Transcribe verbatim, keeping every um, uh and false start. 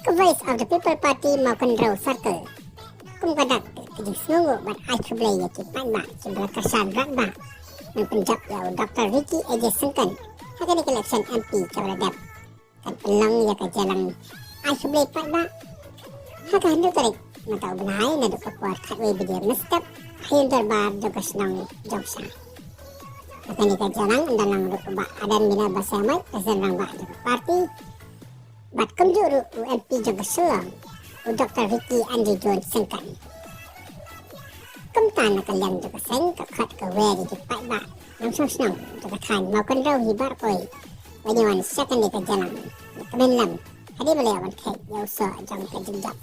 Ka Voice of the People Party Mawkynrew Circle kum ka dak ka jingsngewnguh bad ai khublei ïa ki paidbah kiba la kyrshan rangbah ban pynjop ïa u Doctor Ricky A J Syngkon ha kane ka election M P kaba la dep. Kan pynlong ïa ka jingïalang ai khublei paidbah ha ka hynriew tarik mynta u bnai naduh ka por khatwei baje mynstep ha ïing dorbar jong ka shnong Jongshai. Ha kane ka jingïalang ynda long ruh u Bah Ardent Miller Basaiawmoit, President rangbah jong ka party, bad kumjuh ruh u M P jong ka Shillong, u Doctor Ricky Andrew Jones Syngkon. Kumta na ka liang jong ka seng ka khot ka wer ïa ki paidbah nongshong shnong jong ka thaiñ Mawkynrew hi baroh kawei ban ïa wan sha kane ka jingïalang ïa ka mynlem hadien ba la ïa wan kheit ïa u soh jong ka jingjop.